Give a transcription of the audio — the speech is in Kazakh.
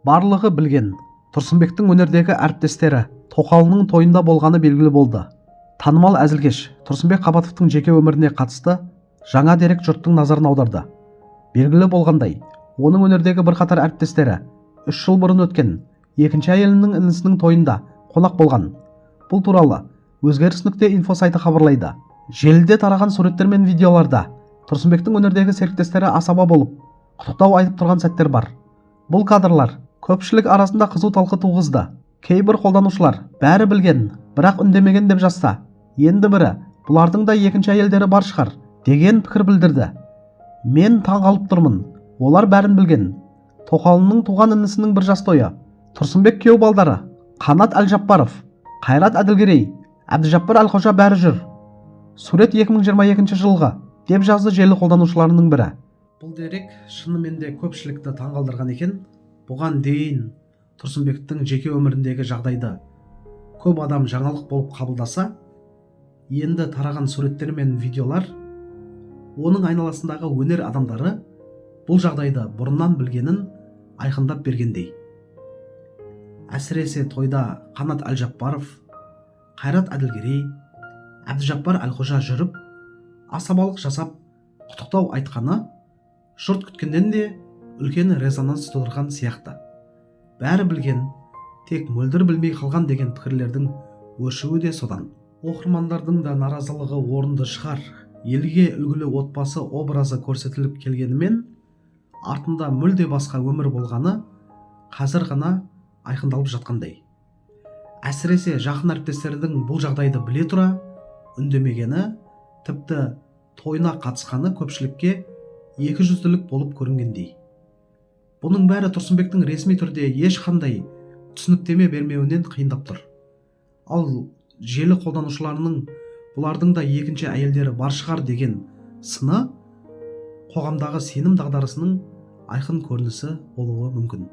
Барлығы білген Тұрсынбектің өнердегі әріптестері тоқалының тойында болғаны белгілі болды. Танымал әзілкеш Тұрсынбек Қабатовтың жеке өміріне қатысты жаңа дерек жұрттың назарын аударды. Белгілі болғандай, оның өнердегі бірқатар әріптестері 3 жыл бұрын өткен екінші әйелінің інісінің тойында қонақ болған. Бұл туралы Өзгеріс.Инфо сайты хабарлайды. Желіде тараған суреттер мен видеоларда Тұрсынбектің өнердегі серіктестері асаба болып, құттықтау айтып тұрған сәттер бар. Бұл кадрлар көпшілік арасында қызу талқы туғызды. Кейбір қолданушылар «бәрі білген, бірақ үндемеген» деп жазса, енді бірі «бұлардың да екінші әйелдері бар шығар» деген пікір білдірді. «Мен таңғалып тұрмын, олар бәрін білген. Тоқалының туған інісінің бір жас тойы. Тұрсынбек, күйеу балдары Қанат Әлжаппаров, Қайрат Әділгерей, Әбдіжаппар Әлқожа, бәрі жүр. Сурет 2022 жылғы», – деп жазды желі қолданушыларының бірі. Бұл дерек шынымен де көпшілікті таңғалдырған екен. Бұған дейін Тұрсынбектің жеке өміріндегі жағдайды көп адам жаңалық болып қабылдаса, енді тараған суреттер мен видеолар оның айналасындағы өнер адамдары бұл жағдайды бұрыннан білгенін айқындап бергендей. Әсіресе тойда Қанат Әлжаппаров, Қайрат Әділгерей, Әбдіжаппар Әлқожа жүріп, асабалық жасап, құттықтау айтқаны жұрт күткеннен де үлкен резонанс тудырған сияқты. Бәрі білген, тек Мөлдір білмей қалған деген пікірлердің өршуі де содан. Оқырмандардың да наразылығы орынды шығар. Елге үлгілі отбасы образы көрсетіліп келгенімен, артында мүлде басқа өмір болғаны қазір ғана айқындалып жатқандай. Әсіресе жақын әріптестердің бұл жағдайды біле тұра үндемегені, тіпті тойына қатысқаны көпшілікке екіжүзділік болып көрінгендей. Бұның бәрі Тұрсынбектің ресми түрде ешқандай түсініктеме бермеуінен қиындап тұр. Ал желі қолданушыларының «бұлардың да екінші әйелдері бар шығар» деген сыны қоғамдағы сенім дағдарысының айқын көрінісі болуы мүмкін.